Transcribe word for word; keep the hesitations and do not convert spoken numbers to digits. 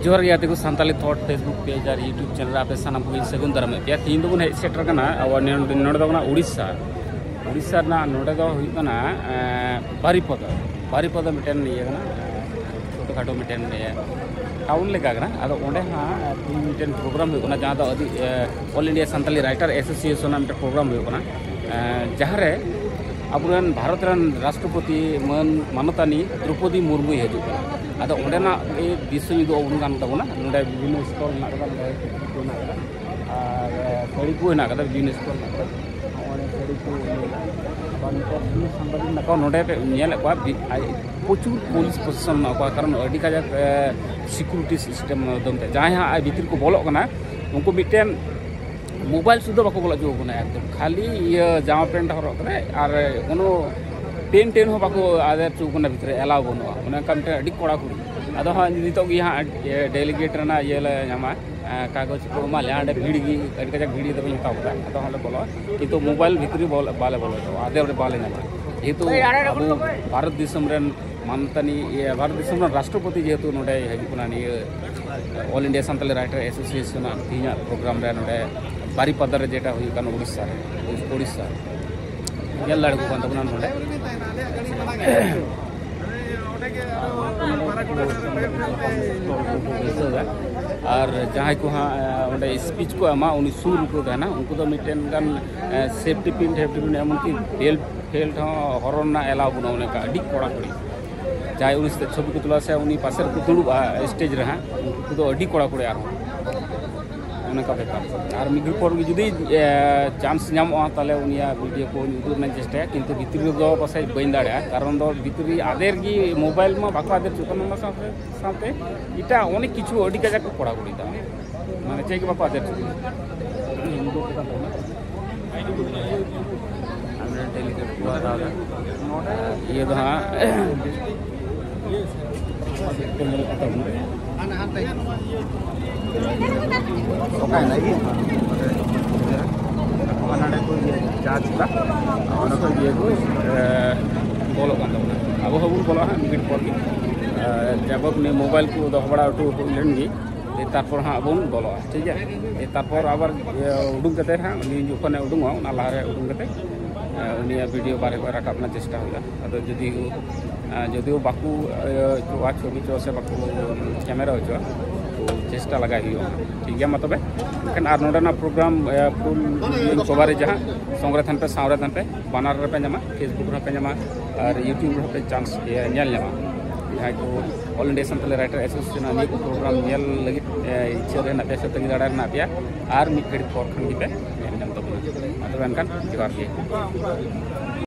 ᱡᱚᱦᱟᱨ ᱜᱮ ᱜᱟᱛᱮ ᱠᱚ, ᱥᱟᱱᱛᱟᱞᱤ ᱛᱷᱚᱴ Facebook ᱯᱮᱡᱽ ᱟᱨ YouTube ᱪᱮᱱᱮᱞ ᱨᱮ ᱟᱯᱮ ᱥᱟᱱᱟᱢ ᱠᱚᱜᱮᱧ ᱥᱟᱹᱜᱩᱱ ᱫᱟᱨᱟᱢᱮᱫ ᱯᱮᱭᱟ᱾ ᱛᱮᱦᱮᱧ ᱫᱚᱵᱚᱱ ᱦᱮᱡ ᱥᱮᱴᱮᱨ ᱠᱟᱱᱟ ᱟᱵᱚ ᱱᱚᱰᱮ, ᱱᱚᱰᱮ ᱫᱚ ᱠᱟᱱᱟ ᱩᱲᱤᱥᱥᱟ᱾ ᱩᱲᱤᱥᱥᱟ ᱨᱮᱱᱟᱜ ᱱᱚᱰᱮ ᱫᱚ ᱦᱩᱭᱩᱜ ᱠᱟᱱᱟ, ᱮᱸ, ᱵᱟᱨᱤᱯᱚᱫᱟ᱾ ᱵᱟᱨᱤᱯᱚᱫᱟ ᱢᱤᱫᱴᱮᱱ ᱤᱭᱟᱹ ᱠᱟᱱᱟ, ᱮᱸ, ᱪᱷᱳᱴᱳ ᱠᱷᱟᱴᱳ ᱢᱤᱫᱴᱮᱱ ᱤᱭᱟᱹ ᱴᱟᱣᱩᱱ ᱞᱮᱠᱟ ᱠᱟᱱᱟ᱾ ᱟᱫᱚ ᱚᱸᱰᱮ ᱦᱟᱸᱜ ᱛᱮᱦᱮᱧ ᱢᱤᱫᱴᱮᱱ ᱯᱨᱳᱜᱨᱟᱢ ᱦᱩᱭᱩᱜ ᱠᱟᱱᱟ, ᱡᱟᱦᱟᱸ ᱫᱚ ᱟᱹᱰᱤ, ᱮᱸ, All India Santali Writer Association ᱨᱮᱱᱟᱜ ᱢᱤᱫᱴᱮᱱ ᱯᱨᱳᱜᱨᱟᱢ ᱦᱩᱭᱩᱜ ᱠᱟᱱᱟ, ᱮᱸ, ᱡᱟᱦᱟᱸ ᱨᱮ ᱟᱵᱚᱨᱮᱱ ᱵᱷᱟᱨᱚᱛ ᱨᱮᱱ ᱨᱟᱥᱴᱨᱚᱯᱚᱛᱤ ᱢᱟᱹᱱ ᱢᱟᱱᱚᱛᱟᱱᱤ ᱫᱨᱚᱯᱚᱫᱤ ᱢᱩᱨᱢᱩᱭ ᱦᱤᱡᱩᱜ ᱠᱟᱱᱟ᱾ ᱟᱫᱚ ᱚᱸᱰᱮᱱᱟᱜ ᱜᱮ ᱫᱨᱤᱥᱥᱚᱧ ᱩᱫᱩᱜ ᱟᱵᱚᱱ ᱠᱟᱱ ᱛᱟᱵᱚᱱᱟ᱾ ᱱᱚᱰᱮ ᱵᱤᱵᱷᱤᱱᱱᱚ ᱥᱴᱚᱞ ᱢᱮᱱᱟᱜ ᱠᱟᱫᱟ, ᱱᱚᱰᱮ ᱠᱤᱪᱷᱩ ᱢᱮᱱᱟᱜ ᱠᱟᱫᱟ, ᱟᱨ, ᱮ, ᱥᱟᱹᱲᱤ ᱠᱚ ᱦᱮᱱᱟᱜ ᱠᱟᱫᱟ, ᱵᱤᱵᱷᱤᱱᱱᱚ ᱥᱴᱚᱞ ᱢᱮᱱᱟᱜ ᱠᱟᱫᱟ᱾ ᱱᱚᱜᱼᱚᱭ ᱥᱟᱹᱲᱤ ᱠᱚ ᱢᱮᱱᱟᱜᱼᱟ᱾ ᱟᱵᱟᱨ ᱱᱤᱛᱚᱜ ᱵᱤᱵᱷᱤᱱᱱᱚ ᱥᱟᱝᱵᱟᱫᱤᱠ ᱢᱮᱱᱟᱜ ᱠᱚᱣᱟ, ᱱᱚᱰᱮ ᱯᱮ ᱧᱮᱞᱮᱫ ᱠᱚᱣᱟ, ᱵᱤ-, ᱟᱭ-, ᱯᱨᱚᱪᱩᱨ ᱯᱩᱞᱤᱥ ᱯᱨᱚᱥᱟᱥᱚᱱ ᱢᱮᱱᱟᱜ ᱠᱚᱣᱟ, ᱠᱟᱨᱚᱱ ᱟᱹᱰᱤ ᱠᱟᱡᱟᱠ, ᱮ, ᱥᱤᱠᱩᱨᱤᱴᱤ ᱥᱤᱥᱴᱮᱢ ᱢᱟᱫᱽᱫᱷᱚᱢ ᱛᱮ ᱡᱟᱦᱟᱸᱭ ᱦᱟᱸᱜ ᱵᱷᱤᱛᱤᱨ ᱠᱚ ᱵᱚᱞᱚᱜ ᱠᱟᱱᱟ, ᱩᱱᱠᱩ ᱢᱤᱫᱴᱮᱱ ᱢᱳᱵᱟᱭᱤᱞ ᱥᱩᱫᱷᱟᱹ ᱵᱟᱠᱚ ᱵᱚᱞᱚ ᱦᱚᱪᱚ ᱟᱠᱚ ᱠᱟᱱᱟ, ᱮᱠᱫᱚᱢ ᱠᱷᱟᱹᱞᱤ ᱤᱭᱟᱹ ᱡᱟᱢᱟ ᱯᱮᱱᱴ ᱦᱚᱨᱚᱜ ᱠᱟᱛᱮ, ᱟᱨ ᱠᱳᱱᱳ ᱯᱮᱱ ᱴᱮᱱ ᱦᱚᱸ ᱵᱟᱠᱚ ᱟᱫᱮᱨ ᱦᱚᱪᱚ ᱟᱠᱚ ᱠᱟᱱᱟ, ᱵᱷᱤᱛᱨᱤ ᱮᱞᱟᱣ ᱵᱟᱹᱱᱩᱜᱼᱟ᱾ ᱚᱱᱮ ᱚᱱᱠᱟ ᱢᱤᱫᱴᱮᱱ ᱟᱹᱰᱤ ᱠᱚᱲᱟ ᱠᱩᱲᱤ᱾ ᱟᱫᱚ ᱦᱟᱸᱜ ᱱᱤᱛᱚᱜ ᱜᱮ ᱦᱟᱸᱜ, ᱮ, ᱰᱮᱞᱤᱜᱮᱴ ᱨᱮᱱᱟᱜ ᱤᱭᱟᱹ ᱞᱮ ᱧᱟᱢᱟ, ᱮ, ᱠᱟᱜᱚᱡᱽ ᱠᱚ ᱮᱢᱟ ᱞᱮᱭᱟ᱾ ᱚᱸᱰᱮ ᱵᱷᱤᱲ ᱜᱮ, ᱟᱹᱰᱤ ᱠᱟᱡᱟᱠ ᱵᱷᱤᱲ ᱜᱮ ᱛᱟᱵᱚᱱ ᱦᱟᱛᱟᱣ ᱠᱟᱫᱟ᱾ ᱟᱫᱚ ᱦᱟᱸᱜ ᱞᱮ ᱵᱚᱞᱚᱜᱼᱟ, ᱠᱤᱱᱛᱩ ᱢᱳᱵᱟᱭᱤᱞ ᱵᱷᱤᱛᱨᱤ ᱵᱚᱞ-, ᱵᱟᱞᱮ ᱵᱚᱞᱚ ᱦᱚᱪᱚᱣᱟᱜᱼᱟ, ᱟᱫᱮᱨ ᱨᱮ ᱵᱟᱞᱮ ᱧᱟᱢᱟ᱾ ᱡᱮᱦᱮᱛᱩ ᱟᱵᱚ ᱵᱷᱟᱨᱚᱛ ᱫᱤᱥᱚᱢ ᱨᱮᱱ ᱢᱟᱱᱚᱛᱟᱱᱤ, ᱤᱭᱟᱹ, ᱵᱷᱟᱨᱚᱛ ᱫᱤᱥᱚᱢ ᱨᱮᱱ ᱨᱟᱥᱴᱨᱚᱯᱚᱛᱤ ᱡᱮᱦᱮᱛᱩ ᱱᱚᱰᱮ ᱦᱤᱡᱩᱜ ᱠᱟᱱᱟ, ᱱᱤᱭᱟᱹ All India Santali Writer Association ᱟᱜ ᱛᱮᱦᱮᱧᱟᱜ ᱯᱨᱳᱜᱨᱟᱢ ᱨᱮ ᱱᱚᱰᱮ ᱵᱟᱨᱤᱯᱟᱫᱟ ᱨᱮ ᱡᱮᱴᱟ ᱦᱩᱭᱩᱜ ᱠᱟᱱᱟ ᱩᱲᱤᱥᱥᱟ ᱨᱮ, ᱩᱲᱤᱥᱥᱟ ᱧᱮᱞ ᱫᱟᱲᱮ ᱠᱚ ᱠᱟᱱ ᱛᱟᱵᱚᱱᱟ ᱱᱚᱰᱮ᱾ ᱟᱨ ᱡᱟᱦᱟᱸᱭ ᱠᱚ ᱦᱟᱸᱜ, ᱮ, ᱚᱸᱰᱮ ᱥᱯᱤᱪ ᱠᱚ ᱮᱢᱟ, ᱩᱱᱤ ᱥᱩᱨ ᱨᱮᱠᱚ ᱛᱟᱦᱮᱱᱟ, ᱩᱱᱠᱩ ᱫᱚ ᱢᱤᱫᱴᱮᱱ ᱜᱟᱱ, ᱮ, ᱥᱮᱯᱴᱤ ᱯᱤᱱ ᱴᱷᱮᱯᱴᱤ ᱯᱤᱱ, ᱮᱢᱚᱱᱠᱤ ᱵᱮᱞᱴ ᱯᱷᱮᱞᱴ ᱦᱚᱸ ᱦᱚᱨᱚᱱ ᱨᱮᱱᱟᱜ ᱮᱞᱟᱣ ᱵᱟᱹᱱᱩᱜᱼᱟ᱾ ᱚᱱᱮ ᱚᱱᱠᱟ ᱟᱹᱰᱤ ᱠᱚᱲᱟ ᱠᱩᱲᱤ, ᱡᱟᱦᱟᱸᱭ ᱩᱱᱤ ᱥᱟᱛᱮ ᱪᱷᱚᱵᱤ ᱠᱚ ᱛᱩᱞᱟᱹᱣᱟ ᱥᱮ ᱩᱱᱤ ᱯᱟᱥᱮ ᱨᱮᱠᱚ ᱫᱩᱲᱩᱵᱼᱟ ᱥᱴᱮᱡᱽ ᱨᱮ ᱦᱟᱸᱜ, ᱩᱱᱠᱩ ᱫᱚ ᱟᱹᱰᱤ ᱠᱚᱲᱟ ᱠᱩᱲᱤ ᱟᱨᱦᱚᱸ᱾ ᱚᱱᱮ ᱚᱱᱠᱟ ᱵᱮᱯᱟᱨ᱾ ᱟᱨ ᱢᱤᱫ ᱜᱷᱟᱹᱲᱤᱡ ᱯᱚᱨ ᱜᱮ ᱡᱩᱫᱤ, ᱮ, ᱪᱟᱱᱥ ᱧᱟᱢᱚᱜᱼᱟ, ᱛᱟᱦᱚᱞᱮ ᱩᱱᱤᱭᱟᱜ ᱵᱷᱤᱰᱤᱭᱳ ᱠᱚᱧ ᱩᱫᱩᱜ ᱨᱮᱱᱟᱜ ᱤᱧ ᱪᱮᱥᱴᱟᱭᱟ, ᱠᱤᱱᱛᱩ ᱵᱷᱤᱛᱨᱤ ᱨᱮᱫᱚ ᱯᱟᱥᱮᱡ ᱵᱟᱹᱧ ᱫᱟᱲᱮᱭᱟᱜᱼᱟ, ᱠᱟᱨᱚᱱ ᱫᱚ ᱵᱷᱤᱛᱨᱤ ᱟᱫᱮᱨ ᱜᱮ ᱢᱳᱵᱟᱭᱤᱞ ᱢᱟ ᱵᱟᱠᱚ ᱟᱫᱮᱨ ᱦᱚᱪᱚᱜ ᱠᱟᱱᱟ, ᱚᱱᱟ ᱥᱟᱶᱛᱮ, ᱥᱟᱶᱛᱮ ᱮᱴᱟᱜ ᱚᱱᱮᱠ ᱠᱤᱪᱷᱩ ᱟᱹᱰᱤ ᱠᱟᱡᱟᱠ ᱠᱚ ᱠᱚᱲᱟ ᱠᱩᱲᱤ ᱫᱟ, ᱢᱟᱱᱮ ᱪᱮᱫ ᱜᱮ ᱵᱟᱠᱚ ᱟᱫᱮᱨ ᱦᱚᱪᱚᱜ ᱠᱟᱱᱟ᱾ ᱟᱨ ᱰᱮᱞᱤᱜᱮᱴ ᱠᱚ ᱦᱟᱛᱟᱣ ᱮᱫᱟ᱾ ᱤᱭᱟᱹ ᱫᱚ ᱦᱟᱸᱜ ᱚᱠᱟᱭᱮᱱᱟ ᱤᱭᱟᱹ? ᱚᱱᱟ ᱱᱚᱰᱮ ᱠᱚ ᱤᱭᱟᱹ ᱪᱟᱨᱡᱽ ᱮᱫᱟ᱾ ᱚᱱᱟ ᱠᱚ ᱤᱭᱟᱹ ᱠᱚ, ᱮ, ᱵᱚᱞᱚᱜ ᱠᱟᱱ ᱛᱟᱵᱚᱱᱟ᱾ ᱟᱵᱚ ᱦᱚᱸᱵᱚᱱ ᱵᱚᱞᱚᱜᱼᱟ ᱦᱟᱸᱜ ᱢᱤᱫ ᱜᱷᱟᱹᱲᱤᱡ ᱯᱚᱨ ᱜᱮ᱾ ᱡᱟᱭᱦᱳᱠ, ᱱᱤᱭᱟᱹ ᱢᱳᱵᱟᱭᱤᱞ ᱠᱚ ᱫᱚᱦᱚ ᱵᱟᱲᱟ ᱦᱚᱴᱚ ᱦᱩᱭ ᱞᱮᱱ ᱜᱮ, ᱛᱟᱨᱯᱚᱨ ᱦᱟᱸᱜ ᱵᱚᱱ ᱵᱚᱞᱚᱜᱼᱟ, ᱴᱷᱤᱠ ᱜᱮᱭᱟ? ᱛᱟᱨᱯᱚᱨ ᱟᱵᱟᱨ ᱤᱭᱟᱹ ᱩᱰᱩᱠ ᱠᱟᱛᱮ ᱦᱟᱸᱜ, ᱩᱱᱤ ᱡᱚᱠᱷᱚᱱᱮ ᱩᱰᱩᱝᱚᱜᱼᱟ, ᱚᱱᱟ ᱞᱟᱦᱟᱨᱮ ᱩᱰᱩᱝ ᱠᱟᱛᱮ ᱩᱱᱤᱭᱟᱜ ᱵᱷᱤᱰᱤᱭᱳ ᱵᱟᱨᱦᱮ ᱠᱷᱚᱱ ᱨᱟᱠᱟᱵ ᱨᱮᱱᱟᱜ ᱪᱮᱥᱴᱟ ᱦᱩᱭᱩᱜᱼᱟ᱾ ᱟᱫᱚ ᱡᱩᱫᱤ ᱡᱩᱫᱤ ᱵᱟᱠᱚ ᱦᱚᱪᱚᱜᱼᱟ, ᱪᱷᱚᱵᱤ ᱦᱚᱪᱚ ᱥᱮ ᱵᱟᱠᱚ ᱠᱮᱢᱮᱨᱟ ᱦᱚᱪᱚᱜᱼᱟ, ᱛᱚ ᱪᱮᱥᱴᱟ ᱞᱟᱜᱟᱭ ᱦᱩᱭᱩᱜᱼᱟ᱾ ᱴᱷᱤᱠ ᱜᱮᱭᱟ, ᱢᱟ ᱛᱚᱵᱮ ᱮᱱᱠᱷᱟᱱ ᱟᱨ ᱱᱚᱰᱮᱱᱟᱜ ᱯᱨᱳᱜᱨᱟᱢ ᱯᱷᱩᱞ ᱠᱚᱵᱷᱟᱨᱮᱡᱽ ᱡᱟᱦᱟᱸ ᱥᱚᱝᱜᱮ ᱛᱟᱦᱮᱱ ᱯᱮ, ᱥᱟᱶᱨᱮ ᱛᱟᱦᱮᱱ ᱯᱮ, ᱵᱟᱱᱟᱨ ᱨᱮᱯᱮ ᱧᱟᱢᱟ, Facebook ᱨᱮᱦᱚᱸ ᱯᱮ ᱧᱟᱢᱟ ᱟᱨ YouTube ᱨᱮᱦᱚᱸ ᱯᱮ ᱪᱟᱱᱥ ᱧᱮᱞ ᱧᱟᱢᱟ᱾ ᱡᱟᱦᱟᱸᱭ ᱠᱚ All India Santhali Writer Association ᱱᱤᱭᱟᱹ ᱠᱚ ᱯᱨᱳᱜᱨᱟᱢ ᱧᱮᱞ ᱞᱟᱹᱜᱤᱫ ᱤᱪᱪᱷᱟᱹ ᱨᱮ ᱦᱮᱱᱟᱜ ᱯᱮᱭᱟ ᱥᱮ ᱛᱟᱺᱜᱤ ᱛᱟᱲᱟᱜ ᱨᱮ ᱦᱮᱱᱟᱜ ᱯᱮᱭᱟ, ᱟᱨ ᱢᱤᱫ ᱜᱷᱟᱹᱲᱤᱡ ᱯᱚᱨ ᱠᱷᱟᱱ ᱜᱮᱯᱮ ᱧᱮᱞ ᱧᱟᱢ ᱛᱟᱵᱚᱱᱟ᱾ ᱢᱟ ᱛᱚᱵᱮ ᱮᱱᱠᱷᱟᱱ ᱡᱚᱦᱟᱨ ᱜᱮ᱾